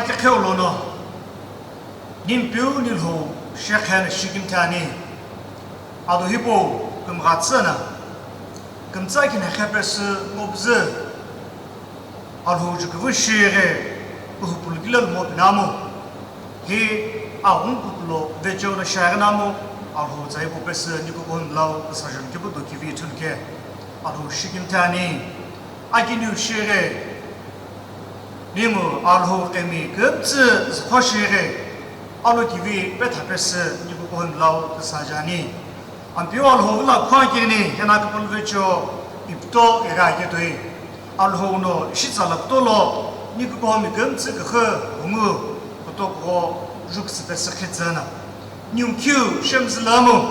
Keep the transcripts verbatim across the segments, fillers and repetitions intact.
Kekheu lono, Nimpeu nilhou shekhe no shikimthe ani. Ado hipau kümgha tsü na, kümtsa kini khepe sü ngo püzü, Alhou ju küvü shighe, puhu pulukila lumo pinamu. Hi aghungu kukulo vecheo no shaghi namu, Alhou tsa hipau pesü nikukuhumi lau küsajon kipu do kivi ithulu ke, Alhou shikimthe ani. Akiniu shighe, ningu Alhou kemi kümtsü zükho shighe, alo kivi petha pesü nikukuhumi lau küsaja ani. Ampeu Alhou vila khua kini, hena küpülü vecheo ipto igha ketoi. Alhou no ishi tsala kuto lo, nikukuhumi kümtsü kükhü, hungu, kuto kugho, ju kütsü pesü khetsü na. Niumkhiu shemzü lamu,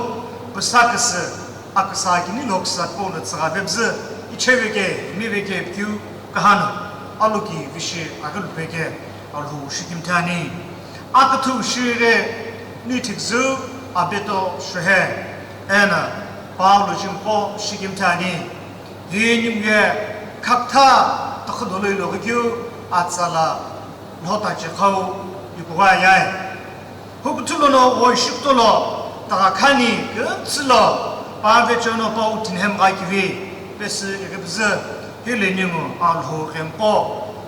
püsa küsü, aküsa kini lo küsa tipau no tsügha vepüzü, icheve ke, imive ke pikeu kahanu, alo kivi shi aghi lupe ke, Alhou shikimthe ani. Aküthü shighe, ni thikzü, abeto shuhe, ena, Paulo jimqo shikimthe ani. Hi ningu ye, khakütha, takhu doloi lo ghikeu, atsala, lhota chekhau, ipugha yae. Hukuthu lono ghoishi kuto lo, tagha khani kümtsü lo, pa vecheo no pau tinhemgha kivi, pesü ighi püzü, hile ningu Alhou kemqo,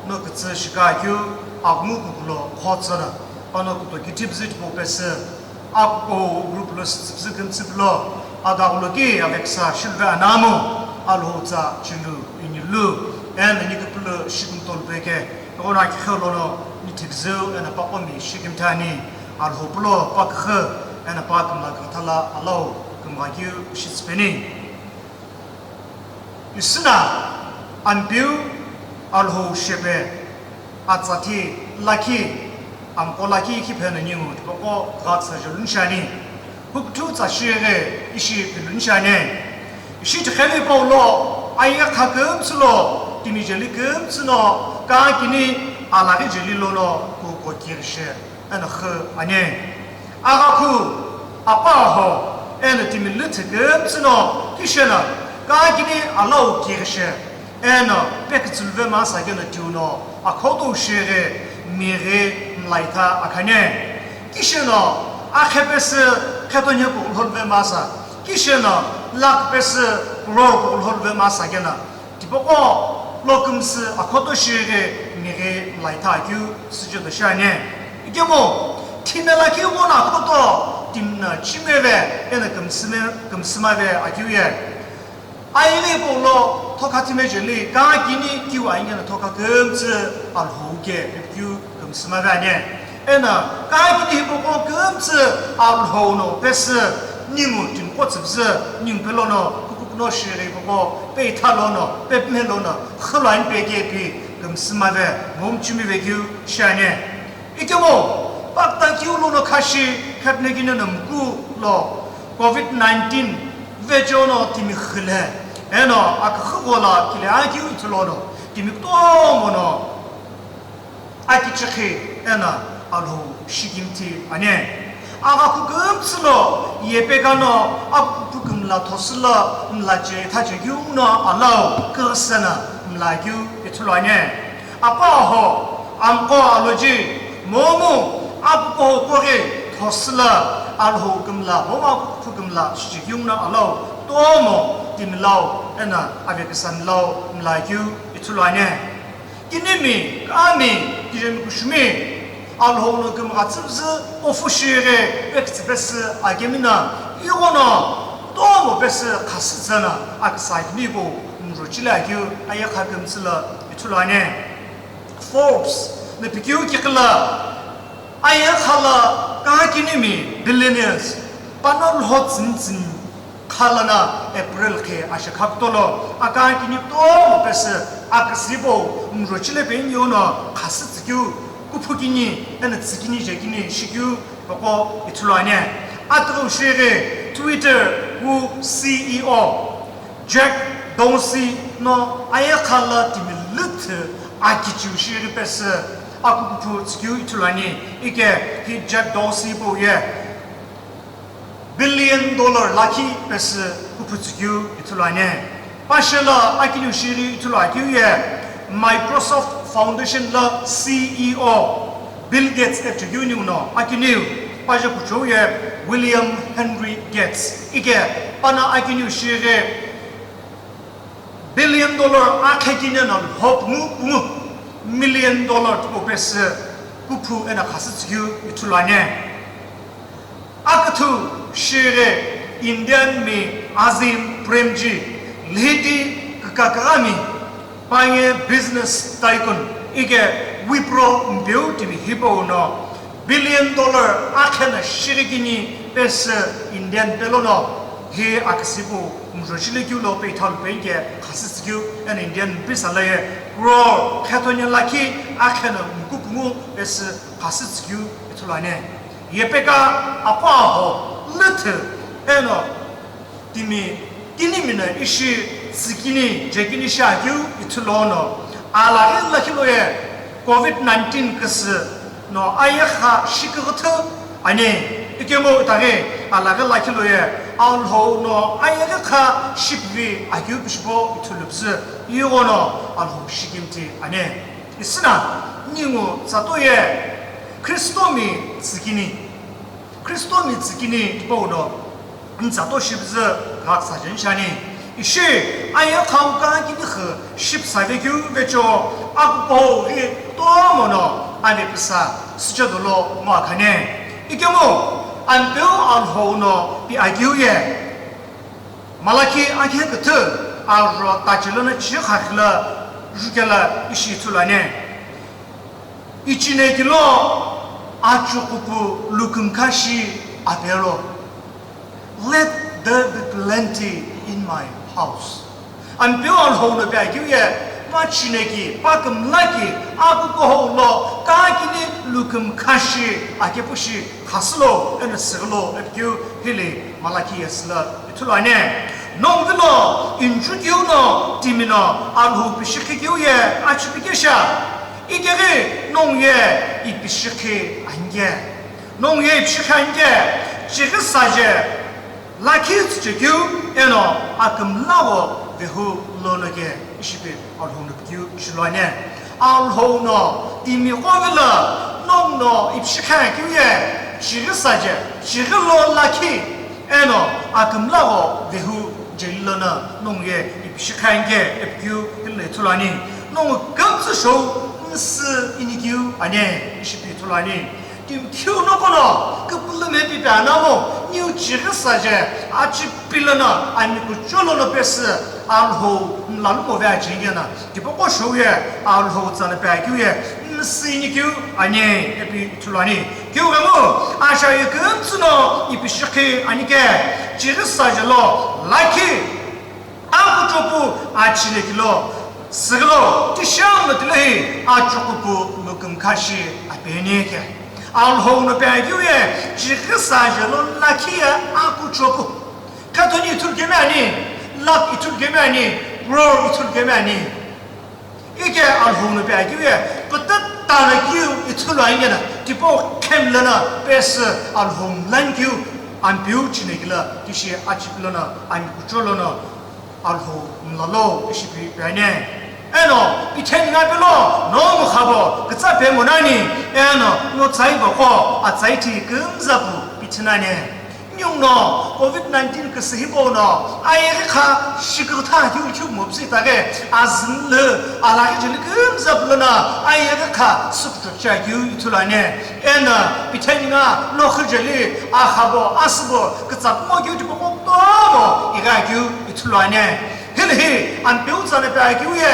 no kütsü shikha keu, aghungu kukulo kho tsü na, pano kuto kithi püzü tipau pesü, akuko group lo sütsü püzü kümtsü pülo, adaghulo ki aveksa shilve anamu, Alhou tsa chilu, inilu, ena niküpülü shikimtolu peke, Ighono akikhe lono ni thikzüu eno pa qomi shikimthe ani, Alhou pulo pa küxü eno pa kümla kükütha la alau kümgha keu shitsüpeni. Isüna Ampeu Alhou shepe atsa thi lakhi, amqo lakhi khiphe no ningu tipaqo gha küsa joluni shiani. Hukuthu tsa shighi ishi philuni shiani. Ishi tiqheli paulo, aye kha kümtsü lo, timi jeli kümtsü no, kha kini alaghi jeli lono, kuko kirishe, eno xü ani. Agha khu, apaho, eno timi lüthü kümtsü no, kishena, kha kini alau kirishe, eno, pekütsülüve masa keno tiuno, akhoto shighi, mighi, mlaitha akhane. Kisheno, akhepesü, khetonye kukulholve masa. Kisheno, lakpesü, kulor kukulholve masa keno. Tipaqo, lokümsü, akhoto shighi, mighi, mlaitha akeu, süchedo shiane. Ikemu, thimela keu mono akhoto, timna chimeve, eno kümsüme, kümsümave akeu ye. Aile paulo thokha thime jeli, kha kini kiu aingena thokha kümtsü Alhou ke, keu kümsümave ani. Eno, kha kini hipaqo kümtsü Alhou no pesü, ningu timqo tsüpsü, ningu pelono, kukukuno shighi hipaqo, peitha lono, pepime lono, xülo ani peke pi kümsümave, momchimive keu shiani. Ikemu, pakta kiu lono khashi, khepne kine no mku lo, covid nineteen, vecheono timi xile, eno aküxü ghola kile akiu ithuluono, timi kutomo no, akichikhi, eno Alhou shikimthi ani. Agha kukümtsü lo, yepekano, akukuphu kümla thosülo, mlache thache kiu no alau, kürüsena, mla kiu ithuluani. Apaho, amqo aloji, momu, apuko kori, thosüla, Alhou kümla, momu akukuphu kümla, shichekeu no alau, tomo, timilau, eno, aveküsamilau, mla keu, ithuluani. Kinimi, kami, kijemi kushumi, Alhou no kümgha tsüpzü, ofu shighi, pekütsü pesü, akemina, ighono, tomo pesü, khasü tsana, aküsa kimipu, mrochile akeu, aye kha kümtsü la, ithuluani. Forbes, no pikeu kiqi la, aye kha la kha kinimi billionaires, pano lho tsini tsini kha lana April khe ashe kha kutolo, akha kini tomo pesü, aküsübo, mrochile pe inyo no, khasü tsükeu, kuphu kini, eno tsükini jekini shikeu, paqo ithuluani. Atughu shighi Twitter wu C E O, Jack Dorsey no aye kha la timi lüthü akichiu shighi pesü akukuphu tsükeu ithuluani, ike hi Jack Dorsey hipau ye billion dollar lakhi pesü kuphu tsükeu ithuluani. Pashe la akiniu shighi ithulu akeu ye Microsoft Foundation la C E O Bill Gates epchekeu ninguno akiniu paje kuchou ye William Henry Gates ike pana akiniu shighe billion dollar akhe kine no hope ngu ngu million dollar tipau pesü kuphu ena khasütsükeu ithulu ani. Aküthü shighe Indian mi Azim Premji lhiti kükaküghami paye business tycoon ike Wipro mpeu timi hipau no billion dollar akhe na shighe kini pesü Indian pelono hi aküsüpu mjochile keu lo peithalu penke khasütsükeu ena Indian pisa laye crore khethonya lakhi akhe na mkupungu pesü khasütsükeu ithulu ani. Yepeka aqo aho lüthü eno timi kinimi na ishi tsükini jekini shiakeu ithulu no alaghi lakhi loye covid nineteen küsü no ayeghi kha shiküghüthü ani. Ikemu itaghi alaghi lakhi loye Alhou no ayeghi kha shipüvi akeu pishipo ithulu püzü ighono Alhou shikimthi ani. Isina ningu tsatoye Khristomi tsükini. Khristomi tsükini tipau no ntsatoshi püzü ghaksajeni shiani. Ishi aye khau ka kini khü shipüsave keu vecho akuko ghi tomo no ave püsa süche dolo ngo akhani. Ikemu Ampeu Alhou no pi akeu ye Malaki akhe küthü arho tachilona chi khakhila jukela ishi ithulu ani. Ichinekilo achukupu lukümkhashi apelo. Let there be plenty in my house. Ampeu Alhou no pi akeu ye pa chineki, pa kümlaki, akuko hou lo kakini lukümkhashi akepushi khasülo eno süghülo epikeu hili Malaki yesülo ithulu ani. Nongu vilo inchukeu no timi no Alhou pishikhi keu ye achipikesha. Ikeghi nongu ye ipishikhi anike. Nongu ye ipishikhi anike. Chighi saje lakhi tsüchekeu eno akümla wo vehu lono ke ishipi Alhou no pikeu shiluani. Alhou no timi qo vilo nongu no ipishikhi akeu ye chighi saje, chighi lo lakhi eno akümla wo vehu jeli lono nongu ye ipishikhi anike epikeu hile ithulu ani. Nongu kümtsü shou msü inikeu ani ishipi ithulu ani. Timi thiu noqo no küpülüme pipe anamo niu chighi saje achipi lono ami kuchou lono pesü Alhou mlalu move achighi na tipaqo shou ye Alhou tsana pe akeu ye msü inikeu ani ipi ithulu ani. Keu ghemu asha ye kümtsü no ipishikhi anike chighi saje lo lakhi akuchopu achile kilo süghülo tishang no tilehi achukupu lukümkhashi apeni ke. Alhou no pi akeu ye chighi saje lo lakhi ye akuchopu. Khethonya ithulu kemi ani, lakh ithulu kemi ani, crore ithulu kemi ani. Ike Alhou no pi akeu ye pütüta no keu ithulu ani na tipau khemla na pesü Alhou mlan keu Ampeu chinekilo tishi achipi lono ami kuchou lono Alhou mlalo ishipi ipeni. Eno pitheni nga pelo nongu khabo kütsa pe monani eno no tsai boko atsai thi kümzapu pithinani. Ningu no covid nineteen küsü hipau no ayeghi kha shikütha keu keu mopsi itaghi azünlü alaghi jeli kümzapu lono ayeghi kha süküthu cha keu ithulu ani. Eno pitheni nga noqhi jeli akhabo asübo kütsa kumo keu tipaqo kutomo ighi akeu ithulu ani. Hilihi Ampeu tsana pe akeu ye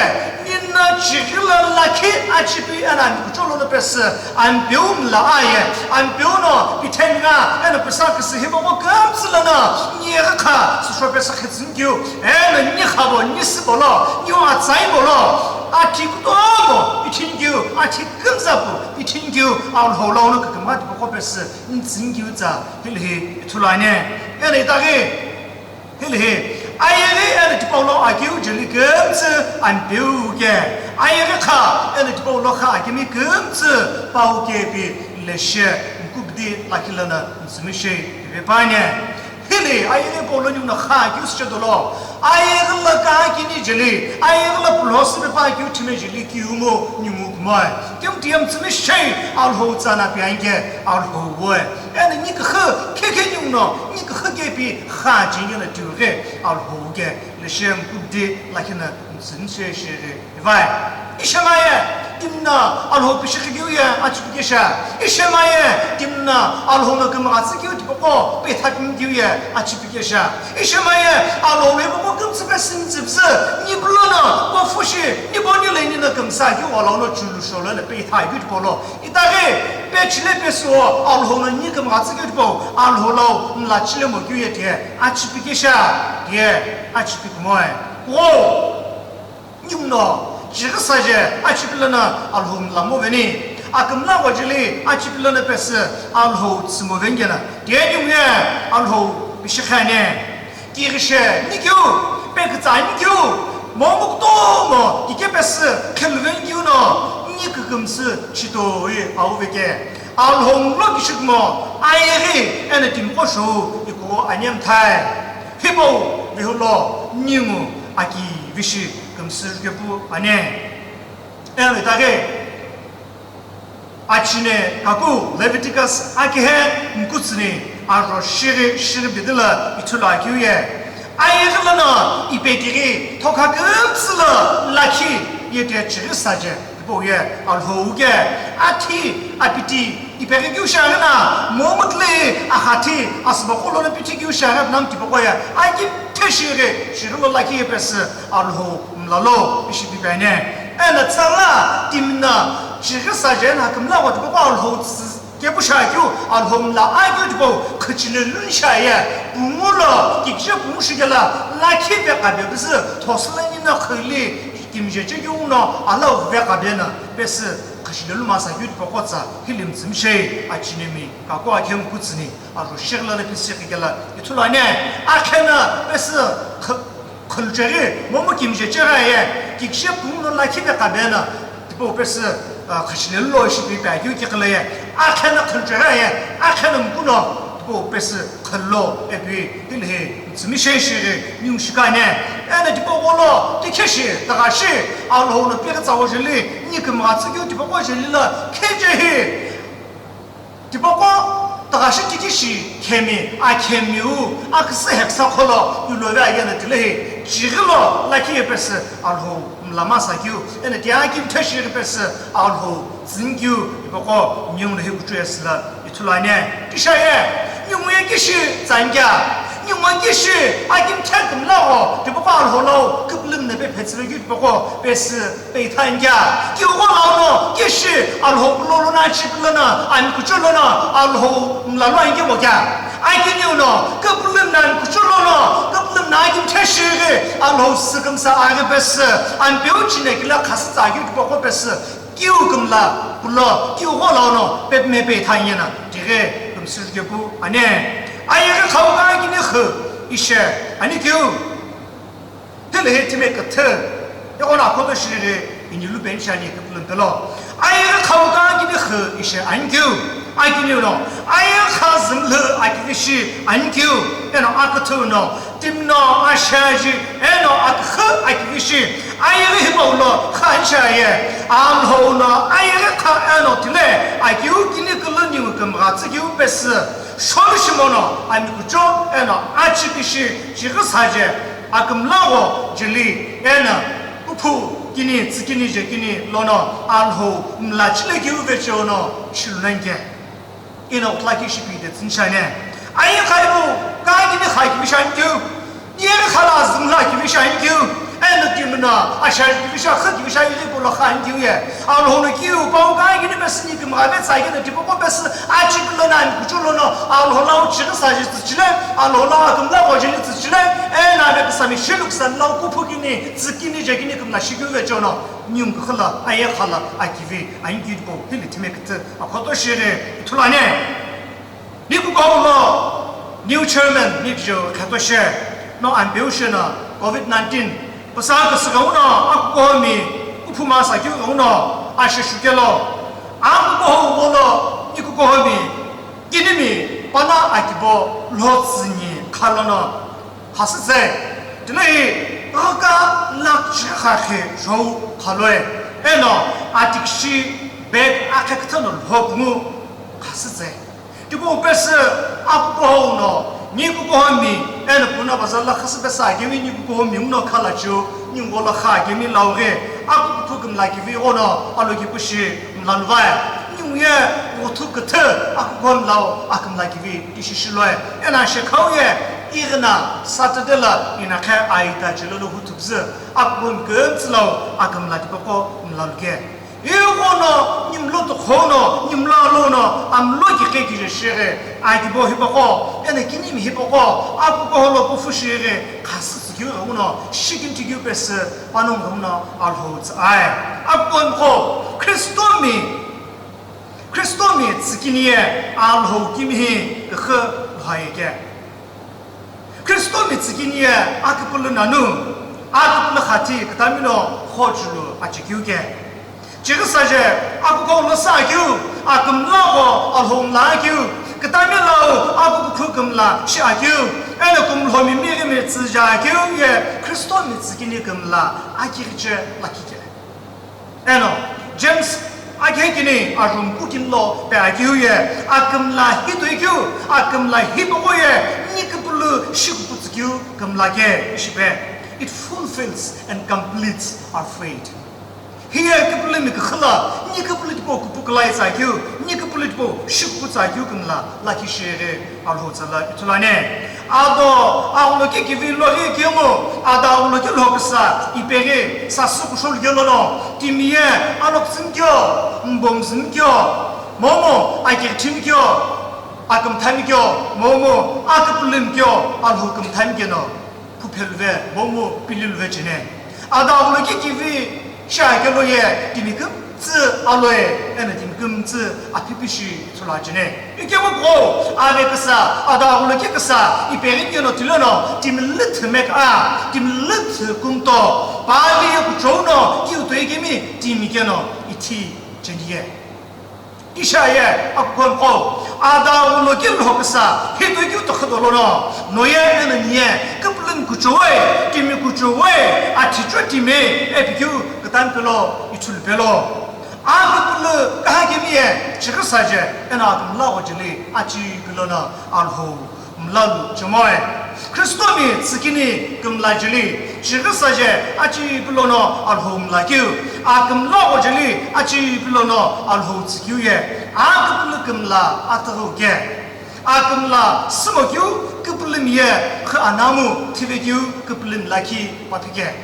nino chighi lo lakhi achipi eno ami kuchou lono pesü Ampeu mla aye Ampeu no pitheni nga eno püsa küsü hipaqo kümtsü lono ni yeghi kha süsho pesü khitsüni keu eno ni khabo ni sübo lo ni atsai bo lo athi kutomo ithini keu athi kümzapu ithini keu Alhou lo no kükümgha tipaqo pesü ntsüni keu tsa hilihi ithulu ani. Eno itaghi hilihi ayeghi eno tipau lo akeu jeli kümtsü Ampeu ke. Ayeghi kha eno tipau lo kha akemi kümtsü pau ke pi leshe nkubdi lakhi lono ntsümi shi ipi pani. Hili ayeghi pau lo ningu no kha akeu süche dolo ayeghi lo kakini jeli ayeghi lo pulosü pe pa akeu thime jeli keu ngo ningu Moe, kemu tiyam tsümi shei Alhou tsana piange Alhou woe. Ena nikakha keke nyungno, nikakha kepi kha jingena tiuge Alhou ge leshem kudi lakina tsümi shei shei ge. Ivai, ishemaye, timna Alhou pishi kigiu ye achipi kesha. Ishemaye, timna Alhou no kemgha tsükiu tipoko, petha kimigiu ye achipi kesha. Ishemaye, Alhou no ipoko kümtsü pe simtsüpsü, nibulono, kofushi, niboni le nina kümsa kiu Alhou no chulu sholo le petha kiu tipolo. Itaghi, pechile pesuo, Alhou no ni kemgha tsükiu tipo, Alhou lau mla chile mo kiu ye tie, achipi kesha, tie, achipi kumoe. Wo! Nyungno, chighi saje, achipi lono Alhou mla moveni. Akümla ghojili, achipi lono pesü, Alhou tsümovengena. Tie nyungye, Alhou pishikhane. Kighishe, nikeu, pekütsa nikeu, momu kutomo, kike pesü, kheluveni keu no, ni kükümsü, chitoi, auveke. Alhou mlo kishikmo, ayeghi, ena timqo shou, ikuo anyemthai. Hipau, vihulo, ningu, aki, vishi. Kümsü kepu ane. Eno itaghi achine kaku Leviticus akihe mkutsüni aro shiri shiri bidila ithulu akeu ye. Ayeghi lono ipekighi thokha kümsü lo lakhi ye te chighi saje tipau ye Alhou ke athi apiti ipeghi keu shiaghi na, momu tile axathi asübo qo lono pithi keu shiaghi na mtipaqo ye, aki theshighi, shighi lo lakhi ye pesü Alhou mla lo ishi pipene. Ena tsala timna chighi saje na kümla ghotipaqo Alhou tsü kepu shiakeu, Alhou mla akeu tipau khüchile lun shiaye, pungu lo, kikishe pungu shikela, lakhi pe kabe püzü, thosüla nina khüli, kimje chekeu no, alau ve kabe na, pesü khüchile lu masa keu tipaqo tsa, hili mtsümishei, achinemi, kaku akhe mkutsüni. Aro shighi lono pisi ghikela ithulu ane, akhena pesü kh-, khulucheghi, momu kimje cheghi aye, kikishe pungu no lakhi ve kabe na, tipau pesü, ah, khüchile lo ishi pipe akeu kighila ye, akhena khulucheghi aye, akhena mkuno, tipau pesü khalo epi, tilhi, tsümishei shighi, niu shikane, ena tipau gholo, tikheshi, tagashi, Alhou no pighi tsawo jeli, ni kümgha tsükiu tipaqo jeli lo, khejehi. Tipaqo tagashi tikishi khemi, akhemiu, aküsü heksa kholo, yulove ayena tilehi, chighi lo lakhi ye pesü Alhou mla masa keu, ena ti aki mthe shighi pesü Alhou tsünkeu, tipaqo nyungno hi kuchu esü la ithulu ane. Tishaye, nyungu ye kishi tsangya, nyungu ye kishi aki mthe kümla gho, tipaqo Alhou lau, küpülüm na pe phetsüve keu tipaqo pesü, Peitha inkya, kiu gho launo, kishi, Alhou kulo lono, achipi lono, ami kucho lono, Alhou mla lo inkya mo kya. Akiniu no, küpülüm na ami kucho lono, küpülüm na akimthe shighi, Alhou sükümsa aghi pesü, ami peu chine kila khasü tsa aghi tipaqo pesü, kiu kümla, kulo, kiu gho launo, pepme peitha inyena, tighi, kümsü kepu, ane. Ayeghi khau ka akini khu, ishe, ani kiu. Tele he time küthü, eghono akhoto shirighi, inilu peni shani küpülüm pelo. Ayeghi khau ka akini khu ishe anikeu, akiniu no, ayeghi kha zümlü akivishi anikeu, eno aküthü no, timno, ashaji, eno akükhü akivishi, ayeghi hipau lo kha anishaye, Alhou no, ayeghi kha eno tile, akiu kini külü niu kümgha tsükiu pesü, sholu shimono, ami kucho, eno achipishi, chighi saje, Akümla gho jeli eno kuphu kini tsükini jekini lono Alhou mla chile keu vecheono shiluno inke. Eno kutla ki shipi de tsünshane. Aye khaibu ka kini kha kivi shankeu. Yeghi khala zümla kivi shankeu. Eno timna ashar kivi sha kha kivi sha yili bulo khankeu ye. Alhou no kiu pau ka kini pesü ni kümgha ve tsa kini tipaqo pesü achipi lono ami kucho lono Alhou lau chighi saje tsüchile, Alhou lau akümla gho jeli tsüchile, eno ave küsami shilu küsami lau kuphu kini, tsükini jekini kümla shikeu vecheono, niu kükhala, aye khala, akivi, anikeu tipau, hili time küthü, akhoto shighi, ithulu ane. Ni kukuhou lo, new chairman, ni kijo khato she, no ampeu she no, covid nineteen, pasa küsü ghenguno, akukuhomi, kuphu masa keu ghenguno, ashe shukelo, akukuhou gholo, ikukuhomi, kinimi, pana akibo, lo tsüni, khalono, hasütse, tilehi, ghaka lakh chighi kha khe, zhou, khaloe, Eno atikishi bed akhe küthü no lhopungu khasütse. Tipau pesü akukuhou no, nikukuhomi, eno puna baza la khasü pesü akemi nikukuhomi uno khalachiu, ningu la kha akemi lauge, akukuphu kümla kivi ono, alokipu shi mlaluvai. Ningu ye, uthu küthü, akukuhomi lau, akümla kivi, tishishiloe. Eno shekhau ye, igna, Saturday la, inakhe aita chilolo hutubzü, akukuhomi kümtsü lau, akümla tipaqo mlaluke. Ighono, nimlo tukhono, nimlo alono, amlo kikhe kije shighe, akibo hipaqo, eno kinimi hipaqo, akukuholo kufu shighe, khasü tsükeu ghenguno, shikintikeu pesü, panongu ghenguno, Alhou tsü ae. Akukuhomqo, Khristomi, Khristomi tsükiniye, Alhou kimihi, kükhü, lhoayeke. Khristomi tsükiniye aküpülü nanu, aküpülü khathi kütamino khochulu achekeu ke. Chighi saje, akukuhou lo sa akeu, akümla gho Alhou mla akeu, kütami lau akukuphu kümla shi akeu, eno kümlhomi mighimi tsüja akeu ye Khristomi tsükini kümla akighiche lakhi ke. Eno, James, akhe kini, arum pukin lo, pe akeu ye, akümla hitoikeu, akümla hipaqo ye, niküpülü shikupu tsükeu kümla ke, ishipe. It fulfills and completes our faith. Hiye küpülümi kükhüla, niküpülü tipau kupu külai tsü akeu, niküpülü tipau shikupu tsü akeu kümla, lakhi shighe, Alhou tsüla ithulu ani. Ado, agholo kikivi loghi kemu, ado agholo kilho küsa, ipeghi, sasü kushou lono, timiye, alokütsümkeu, mbomzümkeu, momu, akighichimkeu, akümthamikeu, momu, aküpülümkeu, Alhou kümthamikeu no, phupheluve, momu, pililuve cheni. Ado agholo kikivi, shiakelo ye timi kümtsü aloe, eno timi kümtsü aphipishi ithulu acheni. Ikemu pho, ave küsa, ado agholo ki küsa, ipeghi keno tilono, timi lüthü mekha, timi lüthü kumto, pali ye kuchou no, kiu toikemi, timi keno, ithi cheni ye. Isha ye, akukuhomqo, ado agholo ki lho küsa, hitoikeu tokhodo lono, noye eno niye, küpülümi kuchou we, timi kuchou we, athicho timi, epikeu, kütami pelo, ithulu pelo. Aküpülü kahakemi ye, chighi saje, eno akümla ghojeli, achi pilo no, Alhou. Mlalu chimoe. Khristomi tsükini kümla jeli, chighi saje achi pilono Alhou mlakeu, akümla ghojeli achi pilono Alhou tsükeu ye, aküpülü kümla atüghüu ke. Akümla sümokeu küpülümi ye khü anamu thivekeu küpülümi lakhi paphike.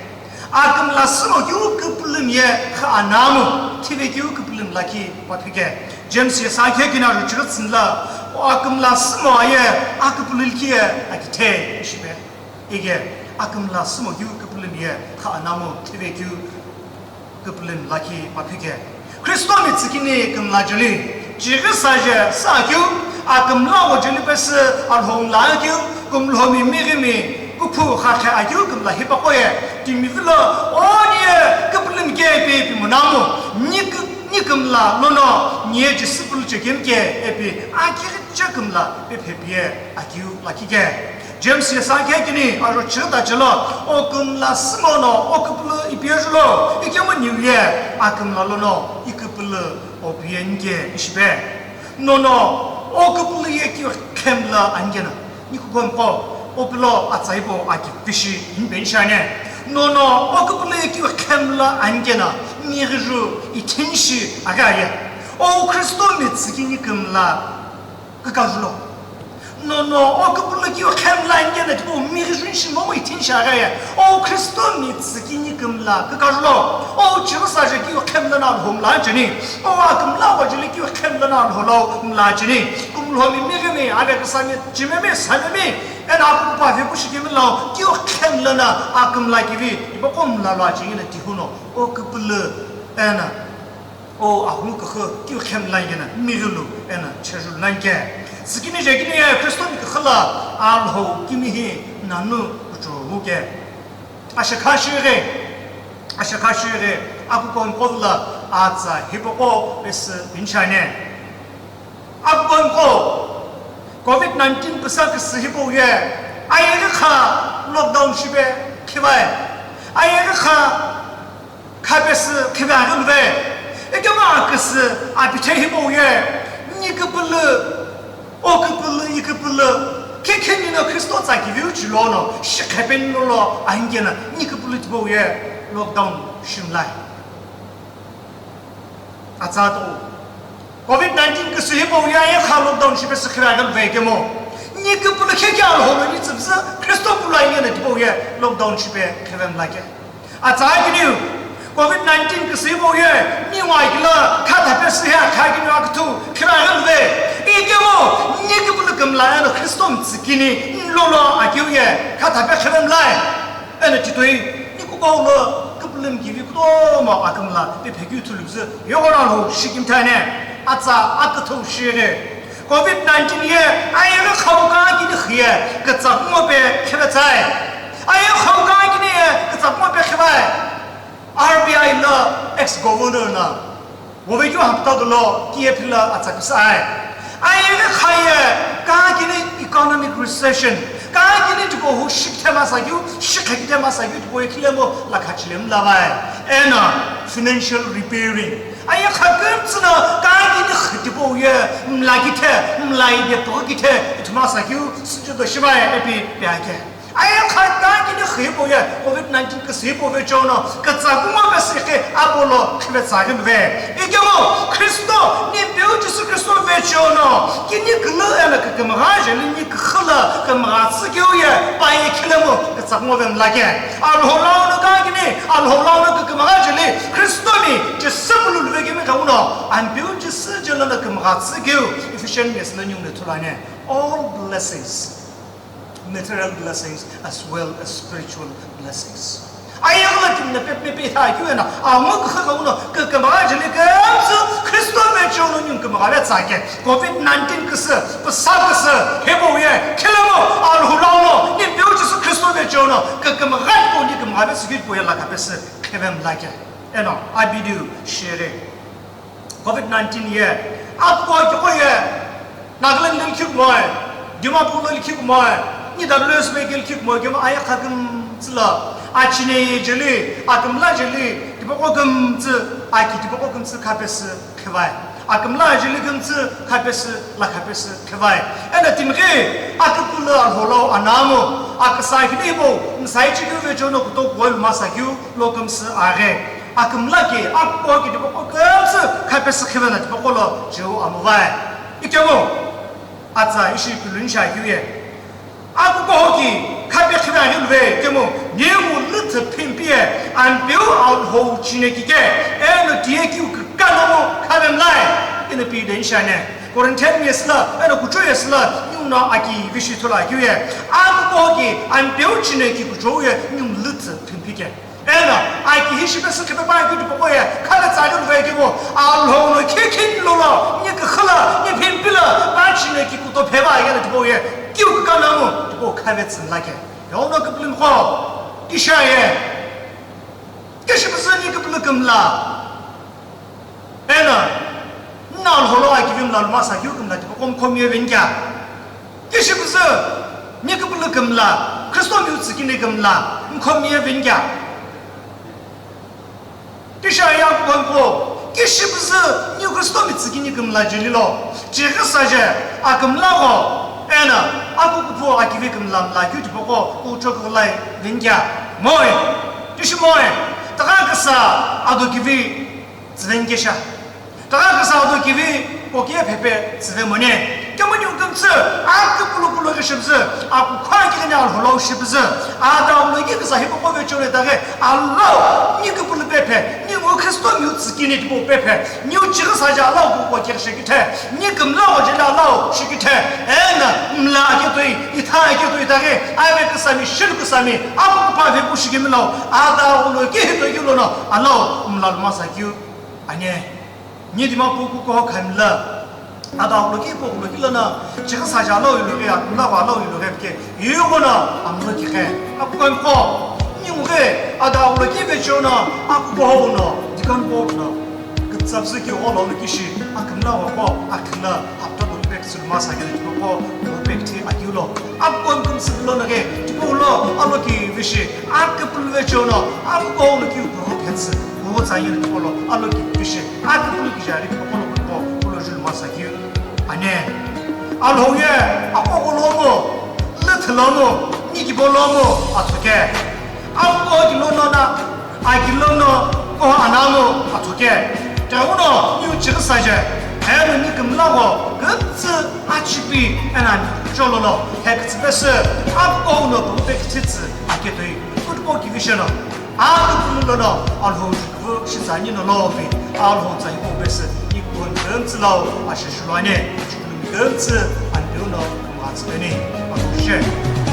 Akümla sümokeu küpülümi ye khü anamu thivekeu küpülümi lakhi paphike. James ye sakhe kina ruchiritsünla, o akümla sümo aye aküpülü likhi ye akithe ishipe. Ige akümla sümokeu küpülümi ye khü anamu thivekeu küpülümi lakhi paphike. Khristomi tsükini kümla jeli, chighi saje sakeu, akümla ghojeli pesü Alhou mlakeu, kümlhomi mighimi, kuphu khakhe akeu kümla hipaqo ye, timi vilo, o niye küpülümi ke ipi ipi monamu, ni kü-, ni kümla lono, niye Jisü pülü chekemi ke ipi, akighiche kümla, pe phepiye, akeu lakhi ke. James ye sakhe kini, aro chighi ta chelo, o kümla sümo no, o küpülü ipi ye julo, ikemu niu ye, akümla lono, iküpülü o piyeni ke ishipe. Nono, o küpülü ye kiu khemla anikena, nikukuhomqo, o pilo atsaipo aki pishi inipeni shane. Nono, o küpülü ye kiu khemla anikena, mighiju ithinshi agaye. O Khristomi tsükini kümla, kükajulo. Nono, o küpülü kiu khemla anikena tipau mighiju nishi momu ithinshi agaye. O Khristomi tsükini kümla kükajulo. O chighi saje kiu khemla no Alhou mla cheni. O akümla ghojeli kiu khemla no Alhou lau mla cheni. Kümlhomi mighimi, ave küsami, chimemi, samemi, eno akukupa vepu shikemi lau kiu khemla no akümla kivi, ipaqo mla lo acheni na tihuno. O küpülü, eno. O aghungu küxü kiu khemla anikena, mighilu eno chejulu nani ke. Tsükini jekini ye Khristomi küxü la Alhou kimihi nanu kuchou ke. Ashekha shighi, ashekha shighi, akukuhomqo la atsa hipaqo pesü pinchane. Akukuhomqo, covid nineteen püsa küsü hipau ye, ayeghi kha lockdown shipe khivai. Ayeghi kha Khapesü khive aghi luve. Ekema aküsü apithe hipau ye, niküpülü, oküpülü, iküpülü, khekheni no Khristo tsa kiviu chilono, shikhepeni lo lo angena, niküpülü tipau ye lockdown shimlai. Atsa to. Covid nineteen küsü hipau ye ayekha lockdown shipe sü khive aghi luve kemo. Niküpülü khekhe Alhou lo ni tsüpsü Khristo pulai ngena tipau ye lockdown shipe khive mlake. Atsa kiniu, Covid nineteen küsü hipau ye, mi ngwa kila, kha thape sü hea, kha kiniu aküthu, khira aghi luve. Ikemo, niküpülü kümla eno Khristo mtsükini, nlolo akiu ye, kha thape khire mlai. Eno titoi, nikuko lo, küpülü mkivi kutomo akümla, pe phekeu thulubzü, yogora lo, shikimthane, atsa, aküthu shire. Covid nineteen ye ayeghi khau kangakini xü ye kütsa kumo pe khivetsai. Ayeghi khau kangakini ye kütsa kumo pe khivai. R B I lo ex-governor na. Wovekeu hapta dolo kiye phila atsa küsai. Ayeghi kha ye kangakini economic recession. Kangakini tipau hu shikithe masakeu, shikhekithe masakeu tipau ye khilemo lakha chilemu lavai. Eno financial repairing. Ayeghi kha kümtsü no kangakini xü tipau ye mlakithe, mlaide püghükithe, ithuma sakeu, süchü do shivaye epi peake. Ayeghi kha kangakini xü hipau ye, Covid nineteen küsü hipau vecheono, kütsa kumo pesü ke apolo khivetsaghi luve. Ikemo, Khristo, Nimpeu Jisü Khristo vecheono, kini külü eno kükümgha jeli ni küxü lo kümgha tsükeu ye, paye khilemu, kütsa kumo ve mlake. Alhou launo kangakini, Alhou launo kükümgha jeli, Khristomi, Jisü pulu luve kemi kauno, Ampeu Jisü jelo no kümgha tsükeu, Ephesians lo ningu no thulani. All blessings, material blessings as well as spiritual blessings. Ayeghi lo timi no pe, pe, pe, tha keu eno, amu küxü kauno, kükümgha jeli kümtsü, Khristo vecheono ningu kümgha vetsake. Covid nineteen küsü, püsa küsü, hipau ye, khilemo, Alhou launo, Nimpeu Jisü Khristo vecheono, kükümgha tipau ni kümgha vetsükeu tipau ye lakha pesü, khive mlake. Eno, abidiu, shire. Covid nineteen ye, akuko kiko ye, Nagaland lo likhi kumoe, Dimapur lo likhi kumoe, ni W S B ke likhi kumoe, kemo ayeghi kha kümtsü lo, achine ye jeli, akümla jeli, tipaqo kümtsü, aki tipaqo kümtsü kha pesü, khivai. Akümla jeli kümtsü kha pesü, lakha pesü, khivai. Eno timi ghi, akükülü Alhou lau anamu, aküsa kini hipau, msai chikeu vecheono kutokuwai masakeu, lo kümsü aghi. Akümla ki, akuko ki tipaqo kümtsü kha pesü khivena tipaqo lo, jeu amuvai. Ikemu, atsa ishi külünisha keu ye. Akuko hoki, kha pe khive aghi luve, ikemu, ningu lüthü phimpi ye, Ampeu Alhou chine kike, eno tiye kiu kükanomu kha ve mlai, eno pi denishane. Corinthian yesü lo, eno kucho yesü lo, ningu no aki vishi thula keu ye. Akuko hoki, Ampeu chine ki kucho ye, ningu lüthü phimpi ke. Eno, aki hi shipesü khipe pa keu tipaqo ye, kha vetsaghi luve kemo, Alhou no khekheni lo lo, ni küxü lo, ni phimpi lo, pa chine ki kuto pheva ye lo tipau ye, kiu kükanomu, tipau kha vetsü mlake. Yono küpülümiqo, kisha ye, kishipüzü ni küpülü kümla. Eno, nna Alhou lo akivi mla luma sakeu kümla tipaqo mkhomi ye venikea. Kishipüzü, ni küpülü kümla, Khristomi utsükini kümla, mkhomi ye venikea. Kisha ye akukho, kishipüzü, ni Khristomi tsükini kümla jeli lo, chighi saje, akümla gho, eno, akukuphu akivi kümla mla keu tipaqo, ucho kughlai venikea. Moi, kishi moi, tagha küsa, ado kivi, tsüvenikesha. Tagha küsa ado kivi kokiye phepe tsüve mone. Kemuni ukümtsü, akükülü kulu kishipüzü, akukha kikini Alhou lau shipüzü. Ada ulo ki küsa hipaqo vecheono taghi, Alhou, ni küpülü pephe, ni ngo Khristomi utsükini tipau pephe, ni uchighi saje Alhou kuko kekishe kithe, ni kümla ojele Alhou shikithe, eno, mla aketoi, itha aketoi taghi, ave küsami, shilu küsami, akukupha vepu shikimilo, ada ulo ki hito yulono, Alhou, mla luma sakeu. Ane, ni Dimapur kuko khamla, ada ulo ki ko ulo ki lono, chighi saje Alhou ilo ghi, akümla gho Alhou ilo ghi ke, yugo no, amlo ki khe, akukho ko, ni uge, ada ulo ki vecheono, akuko ho uno, deacon board no, kütsapsü ki olo ulo kishi, akümla gho ko, akümla, hapta do pek sülma sa gele ko, ko pek thi akiulo, akukho kümsü lono ghi, tipau lo, alo ki vishi, akükülü vecheono, akuko ho ulo ki ko phetsi. Kumo tsa yiri tipolo alo ki pishi, a ki pulu ki jari tipolo kumo kulo julu masa ki ane. Alhou ye, akoko lomo, lüthü lomo, nikibo lomo, athoke. Akoko ki lono na, aki lono, ko anamo, athoke. Teuno, yu chiri saje, eno ni kimlago, gütsü achipi, ena, chololo, hektsü pesi, akoko no pumpe kititsi, aketoi, kutko ki visheno. Alo kumulono Alhou jukuvu shitsani no lopi, Alhou tsa hipau pesi, ikon gümtsü lau, ashe shulwane, shulumi gümtsü, andiu no, kumatsu peni, Alhou she.